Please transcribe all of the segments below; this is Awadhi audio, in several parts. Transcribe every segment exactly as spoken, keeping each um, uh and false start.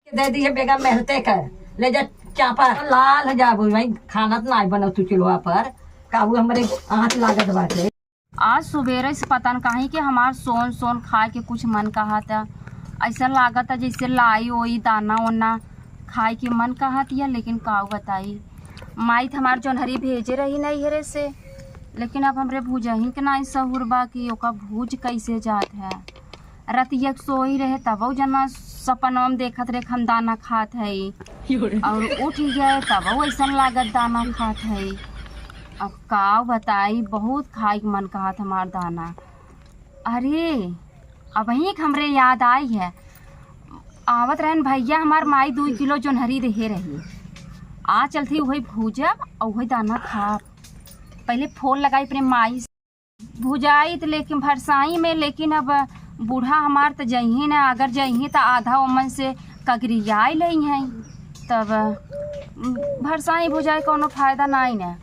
दे दिए बेगा मेहते का, ले जा चापा, लाल हो जाबू भाई, खाना तो नाई बनल तू चूल्हा पर, काबू हमरे आँच लागत बाटे। आज सुबेरे से पता न काहे कि हमार सोन सोन खाए के कुछ मन कहत है, ऐसा लागत है जैसे लाई ओई दाना ओना खाए के मन कहत है, लेकिन काऊ बताई, माई त हमार जोन्हरी भेजे रही नैहरे से, लेकिन अब हमरे भुजही के नाई सहूर बा कि ओका भूज कैसे जात है। रतिया के सोई रहे तबो जना सपनवा में देखत रहे कि हम दाना खात हई, और उठ गए तबो ऐसन लागत दाना खात हई। अब का बताई, बहुत खाए के मन कहत हमार दाना। अरे, अबहीं के हमरे याद आई है, आवत रहन भैया हमार माई दुई किलो जोन्हरी देहे रही, आ चलती वही भूजब और वही दाना खाब। पहिले फोन लगाई अपने माई से। भुजाई त लेकिन भरसाई में, लेकिन अब बूढ़ा हमार त जइहीं न, अगर जइहीं त आधा ओमन से कगरियाई लेइहैं। तब भरसाई भुजाई कौनो फायदा नाई न।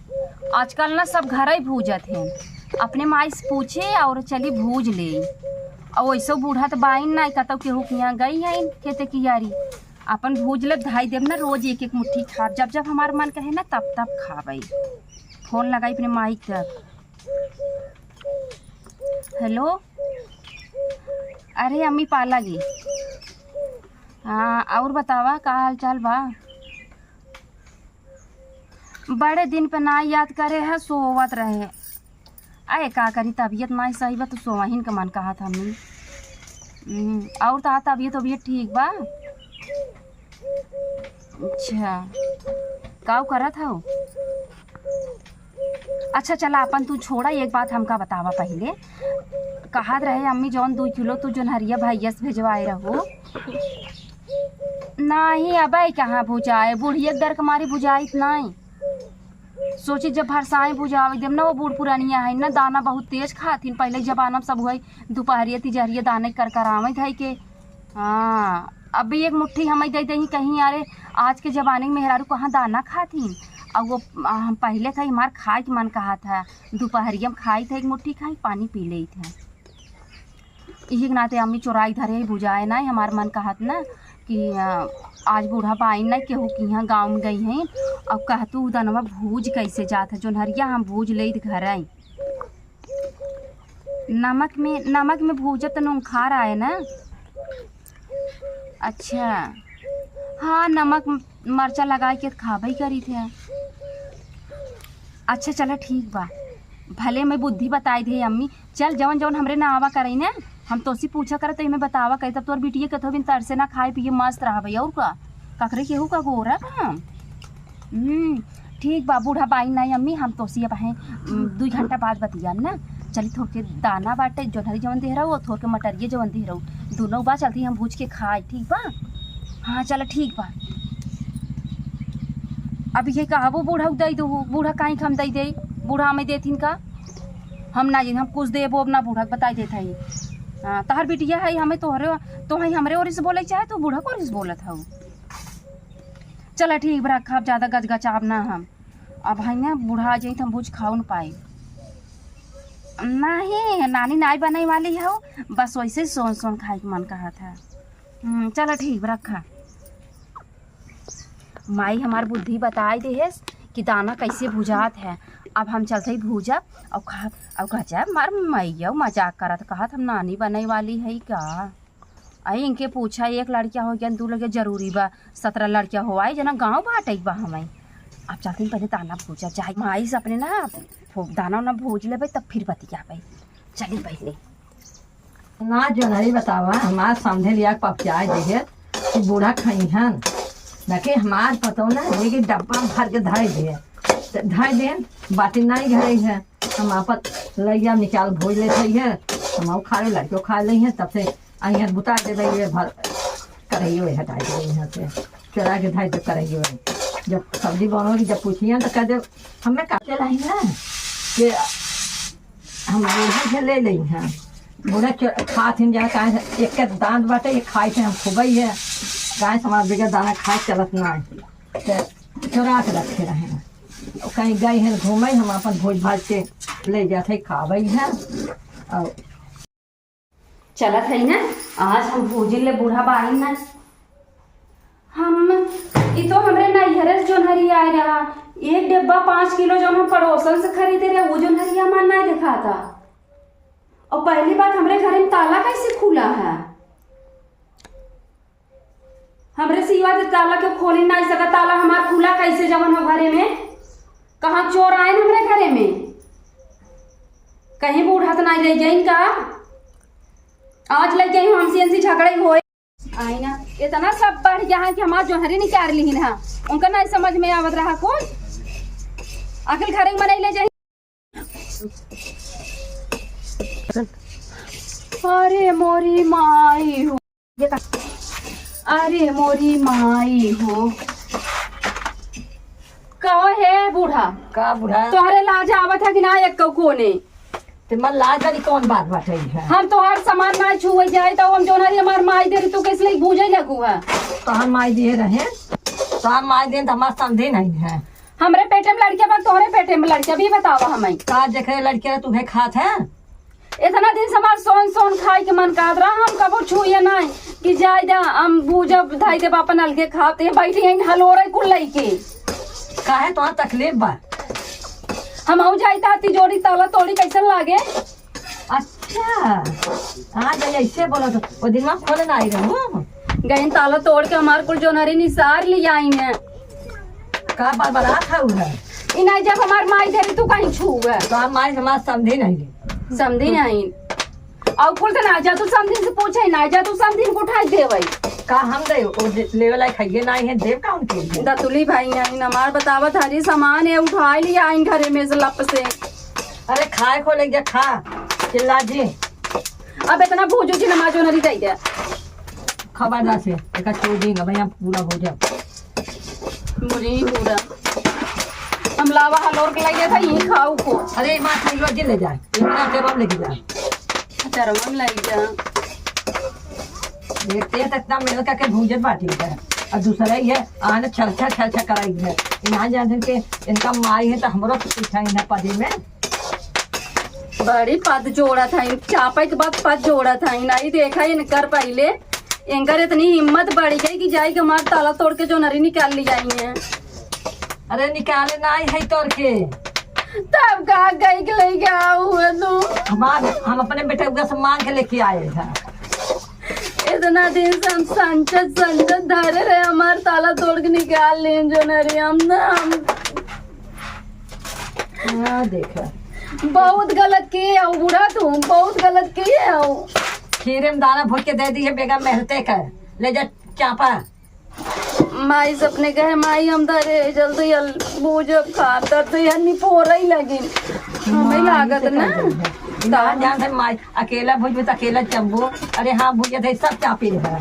आजकल न सब घरई भूजत हैं, अपने माई से पूछे और चली भूज ले। और वैसो बूढ़ा त बाइन नाई, कतौ केहू के यहाँ गई हैं खेते कियारी, अपन भूज ले धाई देब न, रोज एक एक मुट्ठी खाब, जब जब हमार मन कहे न तब तब खाबई। फोन लगाई अपने माई के तब। हेलो, अरे अम्मी पाला जी, हाँ और बतावा का हाल चाल बा? बड़े दिन पे ना याद करे है, सोवत रहे। अरे का करी, तबीयत ना सही बा तो सोवहिन के मन कहत हमनी। हम्म, और ता तबीयत वबीयत ठीक बा? अच्छा, काऊ करत हऊ? अच्छा चला, अपन तू छोड़ा, एक बात हमका बतावा पहिले। कहत रहे अम्मी जौन दू किलो तू जोन्हरिया भैया से भेजवाए रहो। नाही, अबे कहाँ भुजाए, बुढ़िया के डर के मारी भुजाइत नाही। सोची जब भरसाई भुजावे देम ना, वो बूढ़ पुरानिया है ना, दाना बहुत तेज खाथिन। पहिले के जमाना में सब वही दोपहरिया तिजहरिया दाने कर करावे धई के। हाँ, अभी एक मुट्ठी हमें दे दही कहीं, अरे आज के जमाने में मेहरारू कहाँ दाना खाथिन। अब वो, आ, हम पहिले खाई, हमार खाए के मन कहा था, दोपहरिया में खाई था, एक मुट्ठी खाई, पानी पी लेई था। इही के नाते अम्मी चोराई धरे ही भुजाए ना, हमार मन कहत ना कि, आ, आज बूढ़ा बाइन ना केहू के यहाँ गाँव में गई हैं, अब कहतू उ दनवा भूज कैसे जात है, जोन्हरिया हम भूज लेइत घर आई। नमक में, नमक में भूजत नोंगखार आए ना। अच्छा, हाँ, नमक म-, मरचा लगाए के खाबे करी थे। अच्छा, चला ठीक बा, भले मैं बुद्धि बताई दे अम्मी। चल, जवन जवन हमरे ना आवा करे ना, हम तोसी पूछा करत, तो इमे बतावा करे, तब तोर बिटिया कथो बिन तरसे ना, खाए पिए मस्त रहबे, और का, ककरे केहू का गोरा ना। हम्म, ठीक बा, बूढ़ा बाई नाई अम्मी, हम तोसी अब हैं, उम, दुई घंटा बाद बतियाम ना। चली, थोरके दाना बाटे, जोन्हरी जवन देह रहो, थोरके मटरिया जवन देह रहो, दोनों बा, चलती हम भूज के खाई, ठीक बा? हाँ, चला, ठीक बा। अब ये कहबो बूढ़ा दे दो, बूढ़ा काहे के हम दे दे, बूढ़ा हमें देथिन का? हम ना जी, हम कुछ देबो अब ना बूढ़ा, बताई देत हई। हाँ, तहर बिटिया है, हमें तोहरे, तो है हमरे ओर से बोले चाहे, तू बूढ़ा को ओर से बोलत हऊ। चला ठीक बा, रखा, अब ज्यादा गजगचाब ना हम। अब है ना, बूढ़ा आ जाई त हम भूज खाओ न पाई। नहीं, नानी नाई बने वाली हो, बस वैसे सोन सोन खाए के मन कहा था। हम्म, चला ठीक बा, रखा। माई हमार बुद्धि बताई देहेस कि दाना कैसे भुजात है। अब हम चलते ही भूजब और खा, और गजब मार मैया मजाक करत, कहत हम नानी बने वाली है का? आई इनके पूछा, एक लड़किया हो गया, दू लड़किया जरूरी बा, सतरह लड़किया हो आई, जना गाँव बाटे बा हमें। अब चलते ही पहले दाना भूजा जाए, माई से अपने ना फो-, दाना उना भूज लेबे, तब फिर बतियाबे। चली पहले। ना जोन्हरी बतावा, हमार समझे लिया के पहुँचाए देहे कि बूढ़ा खइहन, बाकी हमार पतो ना, ये कि डब्बा में भर के धइ दे, त धइ देन, बाटी नहीं घरे है, हम आपन लइया निकाल भूज लेत हई है, हम खाए, लड़कियों खा ले हैं, तब से आई हैं बुता दे रही है, भर करहियो हटाई दे यहाँ से, चुरा के धइ दे करहियो। जब सब्जी बनोगी, जब पूछिए तो कह दे, हमें का चलाई ना कि हम बूढ़ा से ले लेई हैं। बूढ़ा चो-, खात हिन जा, काहे से एक के दांत बाटे, ये खाई से हम खुबई है, काहे से हमार बिगड़ दाना खाए चलत ना है। तो चोरा के रखे रहे हैं। और कहीं गई हैं घूमे, हम अपन भूज भाज के ले जाते खाबई हैं। और चलत है ना, आज हम भूजिन ले बूढ़ा बाइन ना। जोन्हरिया आए रहा, एक डिब्बा पाँच किलो जौन हम पड़ोसन से खरीदे रहे, वो जोन्हरिया हमार नाहीं देखाता। और पहली बात, हमरे घरे में ताला कैसे खुला है? हमरे सिवा के ताला के खोली नाहीं सका, ताला हमार खुला कैसे जवन हो घरे में? कहाँ चोर आए न हमरे घरे में? कहीं बूढ़ा तो नाहीं ले गई का? आज ले गई हमसे इनसे झगड़े होए। आई ना, इतना सब बढ़ गया है कि हमार जोन्हरी निकाल ली ना, उनका नाहीं समझ में आवत रहा कुछ। आखिर घरे में नहीं ले जाए। अरे मोरी माई हो, ये का? अरे मोरी माई हो, कहो हे बूढ़ा, का बूढ़ा? तोहरे लाज आवत है कि ना एक कोने? ते मन लाज वाली कौन बात बाटे है? हम तोहार सामान ना छुए जाए तो हम जोन्हरी हमार माई दे रही, तू कैसे ले बूझे लगू है? तोहार माई दिए रहे, तोहार माई दे तो हमार समझे नहीं है। हमरे पेटे में लड़के बा, तोहरे पेटे में लड़के, अभी बतावा हमें। का देखे लड़के तुहे खात है? इतना दिन से हमार सोन सोन खाए के मन कहत रहा, हम कबो छुए नाहीं कि जाए दे, हम बूझब धाई देब अपन अलगे खाते हैं, बैठी हैं हलोरे कुल लइके। काहे तोहार तकलीफ बा? हम आऊ जाए ता तिजोरी ताला तोड़ी कैसन लागे? अच्छा, हाँ, जब ऐसे बोलो तो वो दिनवा खोले ना आई रहू। गइन ताला तोड़ के हमार कुल जोन्हरी निसार लिया आइन है। का बड़बड़ात हऊ है? ई नहीं, जब हमार माई धरी तू कहीं छू है। तो हम माई हमार समझी नहीं। समझी नहीं। और कुल तो ना जा तू समझी से पूछे, ना जा तू समझी को उठाई देवई। का हम दे, वो दे-, लेवे लायक है ये नहीं है, देव का उनके लिए? दतुली भाई आई न हमार बतावत हरी सामान है, उठाई लिया आइन घरे में से लप से। अरे खाए को ले जा, खा, चिल्ला जी। अब इतना भूजू जी नमाजो नरी जाई दे। खबर ना से, एका छोड़ देंगे, भैया पूरा हो जाओ। मुझे ही पूरा। हम लावा हलोर के लइया था, यहीं खाऊ को। अरे माँ, खाई लो, ले जाए। इतना के बम लेके जाए। चरमन लई जा। देखते हैं तो इतना मेहनत करके भूजत बाटी है। और दूसरा ही है, आने छल छल छल छल कराई है। इन्हां जान के इनका माई है तो हमरो तो पीछा इन्हें पदे में। बड़ी पद जोड़त हइन, चापे के बाद पद जोड़त हइन। नहीं देखा इनकर पहिले, इनकर इतनी हिम्मत बढ़ गई कि जाई के हमार ताला तोड़ के जोन्हरी निकाल ली जाई है। अरे निकाले ना आई है तोड़ के। तब का गई के लेके आऊ है तू? हमार, हम अपने बेटउआ से मांग के लेके आए हैं। इतना दिन से हम संचत संचत धरे रहे, हमार ताला तोड़ के निकाल लेन जोन्हरी। हम ना, हम हाँ, देखा। बहुत गलत किए हो बूढ़ा तू, बहुत गलत किए हो। खीरे में दाना भूज के दे दी है, बेगा मेहनते का, ले जा चापा। माई से अपने कहे, "माई, हम धरे जल्दी अल-, भूजब खाब, तब से यार निपोरई लगिन।" हमें माई लागत से ना। कह दे है। ना जान है माई, अकेला भूजबे तो अकेला चब्बो। अरे हाँ, भूजत है, सब चापी रहे।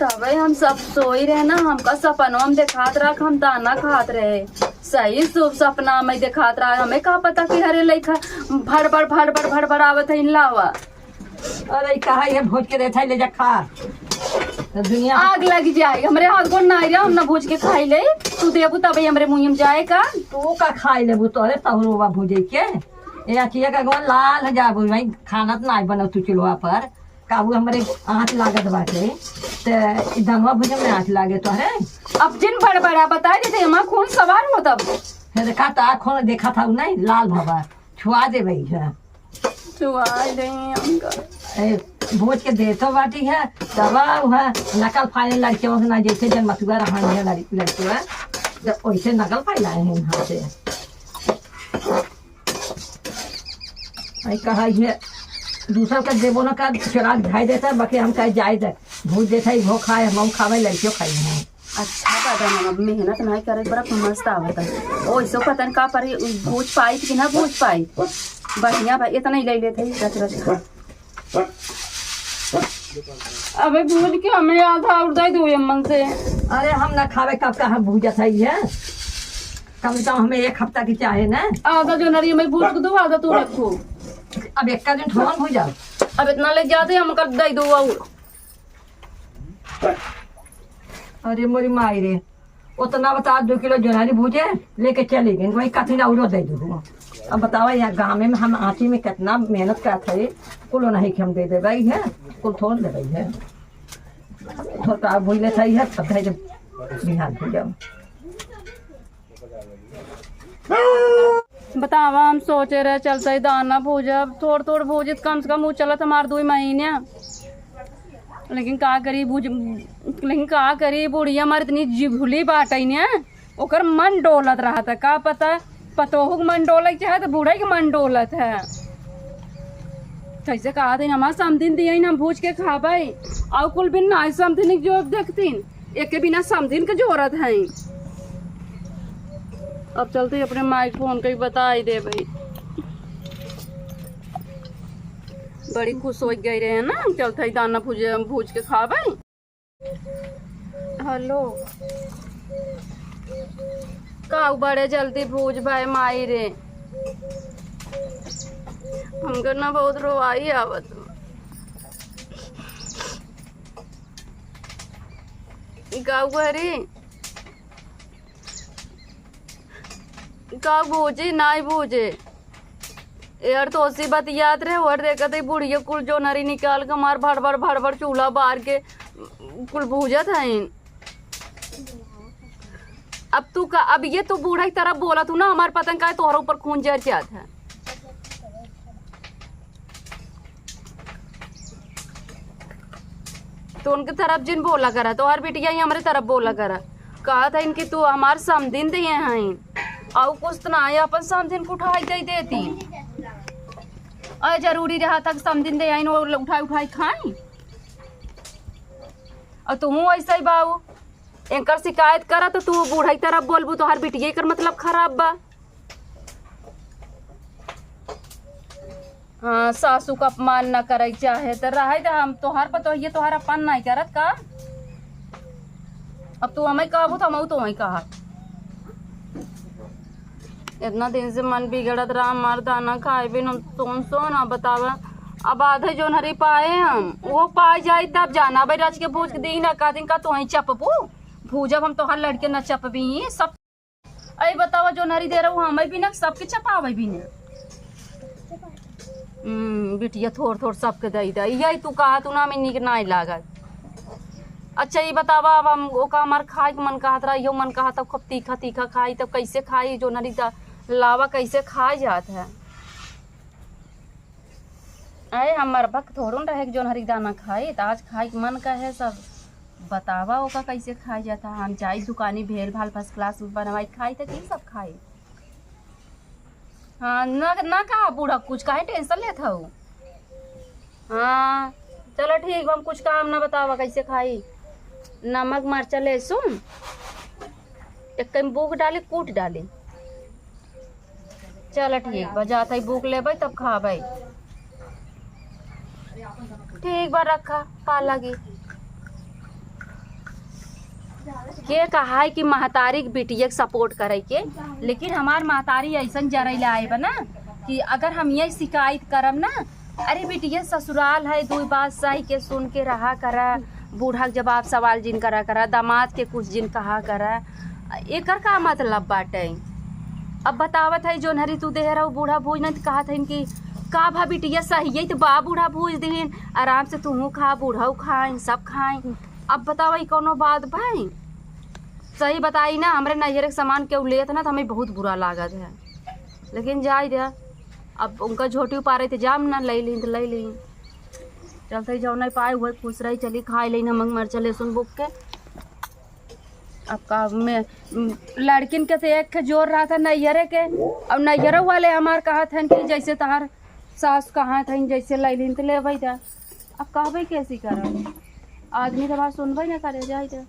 तबे हम सब सोई रहे ना, हमका सपनवा में देखात रहा कि हम दाना खात रहे, सही शुभ सपना में देखात रहा। हमें का पता कि हरे लइका भड़बड़ भड़बड़ भड़बड़ आवत है, लावा। अरे कहा ये भूज के देता है, ले जा खा। तो दुनिया आग लग जाए, हमरे हाथ गोड़ ना आए, हम ना भूज के खाई ले। तू देबू तबे हमरे मुँह में जाए का। तू का खाई लेबू, तोरे तहुरुआ भूजे के। ए अचिया का गोड़ लाल हो जाबू, भाई खाना तो ना बनल तू चूल्हा पर। काबू हमरे आँच लागत बाटे, ते ई धनवा भुजे में आँच लागे तोहरे। अब जिन बड़बड़ा बताई देते, हमार खून सवार हो तब। हे देखा, ता खून देखा था नहीं, लाल भवा, छुआ दे भाई है। छुआ दे हमका। ए, भोज के देतो बाटी है, तब वह नकल फाइल लड़के ना जैसे जन मतुआ रहन है लड़-, लड़के, जब वैसे नकल फाइल आए हैं यहाँ से। आई कहा ये दूसर का देबो ना का, चुरा के खाई देता, बाकी हम कहे जाए दे, भूज देता, ई भो खाए, हम खावे, लड़कियों खाई हैं। अच्छा दादा, हम अब मेहनत नहीं करे, बड़ा मस्त आवता। ओ, इसो पता नहीं का पर भूज पाई कि ना भूज पाई। बढ़िया भाई, इतना ही ले लेते हैं, रच रच खा। अबे भूज के हमें आधा और दे दो ये मन से। अरे हम ना खावे, कब का हम भूजा था ये। कम से कम हमें एक हफ्ता की चाहे ना। आधा जोन्हरी हमें भूज के दो, आधा तू रखो। अब एक का दिन थोड़ा भूजा। अब इतना ले जाते हम कर दे दो और। अरे मोरी माई रे, उतना बता, दो किलो जोन्हरी भूजे लेके चली गई, वही कथी ना उड़ो दे दो। अब बतावा, यहाँ गाँव में हम आँची में कितना मेहनत करत है, कुल नहीं कि हम दे दे रही है, कुल थोड़ दे रही है। थोड़ा भूज लेता ही है, तब है जब बिहान हो जाओ। बतावा, हम सोचे रहे चलते ही दाना भूजब, थोड़ थोड़ भूजित, कम से कम उ चलत हमार दुइ महीने। लेकिन का करी भूज, लेकिन का करी, बुढ़िया हमार इतनी जिभुली बाटै ने, ओकर मन डोलत रहत है। का पता पतोहू के मन डोलै के चाहे तो बूढ़ै के मन डोलत है। कैसे कहत है, हमार समधिन दियैन, हम भूज के खाबै, और कुल बिन नाई समधिन के जो देखतीन, एके बिना समधिन के जोरत है। अब चलते अपने माई के फोन कइ बताई देबै। बड़ी खुश होइ गई रहे ना, हम चलते ही दाना भूज, भूज के खाबै। हेलो, का बड़े जल्दी भूज भाई माई रे, हमके ना बहुत रोवाई आवत। गाँव घरी का भूजी, नाई भूजे। यार, तोसी बतियात रहे, और देखत है बुढ़िया कुल जोनहरी निकाल के मार भड़ भड़ भड़ भड़ चूल्हा बार के कुल भूजत हईन। अब तू का, अब ये तू बूढ़ा की तरह बोलत हूँ ना, हमार पता न काहे तोहरा ऊपर खून जर जात है। तो उनके तरफ जिन बोला करा, तोहर बिटिया ही हमरे तरफ बोला करा। कहत हईन कि तू हमार समधिन दिए हईन, और कुछ तो ना है, अपन समधिन को उठाई दे देती। और जरूरी रहा था कि समधिन दे हईन, वो उठाई उठाई खाई। और तुहूँ ऐसे ही बाऊ, एकर शिकायत करा तो तू बूढ़ा की तरफ बोलबू, तोहर बिटिया एकर मतलब खराब बा। हाँ, सासू का अपमान न करे चाहे तो रहे दे, हम तोहार पतोहिए तोहार अपमान नहीं करत का? अब तू हमें कहबू तो हम तो वही कहा। इतना दिन से मन बिगड़त रहा हमार, दाना खाए बिन हम सोन सोन। अब बतावा, अब आधे जोनहरी पाए हम, वो पाए जाई तब जाना। भाई रच के भूज के दी ना, का दिन का तो वहीं चपबू, भूजब हम तोहार लड़के न चपबी सब। अई बतावा, जोनहरी दे रहू हमें भी ना, सबके चपावे भी ना। हम्म, बिटिया थोड़ थोड़ सबके दई दे, यही तू कहा तू ना, हमें नीक नाई लागत। अच्छा, ये बतावा, अब हम ओका हमार खाए के मन कहत रहा, इहो मन कहत, अब खूब तीखा तीखा खाई, तब कैसे खाई? जोनहरी दा-, लावा कैसे खाए जात है? अरे, हम मरबक थोड़ो न रहे कि जोनहरी दाना खाई, त आज खाए के मन कहे सब। बतावा ओका कैसे खाए जाता। हम जाई दुकानी भेल भाल फर्स्ट क्लास बनवाई खाई, त की सब खाई? हाँ, ना, ना कहा बूढ़ा कुछ, काहे टेंशन लेत हऊ? हाँ, चलो ठीक बा, हम कुछ काम ना बतावा कैसे खाई। नमक, मरचा, लहसुन, एक कम बूक डाली, कूट डाली। चलो ठीक बा, जात हई बूक लेबै तब खाबै। ठीक बा, रखा, पा लगी। के कहा है कि महतारी के बिटिया के सपोर्ट करे के, लेकिन हमार महतारी ऐसन जरैले आए बा ना कि अगर हम ये शिकायत करब ना, अरे बिटिया ससुराल है, दुई बात सही के सुन के रहा करा, बूढ़ा के जवाब सवाल जिन करा करा, दामाद के कुछ जिन कहा करा, एकर का मतलब बाटे? अब बतावत है जोनहरी तू देह रहो बूढ़ा भूज नहीं तो कहत है कि का भा बिटिया सही है तो बा बूढ़ा भूज दीन, आराम से तुहू खा, बूढ़ऊ खाइन, सब खाइन। अब बतावा, ई कौनो बात भाई? सही बताई ना, हमरे नैहर के सामान केहू लेत ना, तो हमें बहुत बुरा लागत है। लेकिन जाए दे, अब उनका झोटी उपारे तो जाम ना, ले ली तो ले ली। चलते ही जौन नहीं पाए, वही खुश रही, चली खाए लेना, मग मरचा लहसुन बुक के। अब का में, लड़किन के तो एक के जोर रहा था नैहरे के, अब नैहरे वाले हमार कहत हन कि जैसे तहार सास कहत हन, जैसे ले लीन तो ले भाई दा। अब कहबे कैसी करब? आदमी तो बात सुनबे ना करे, जाए दे।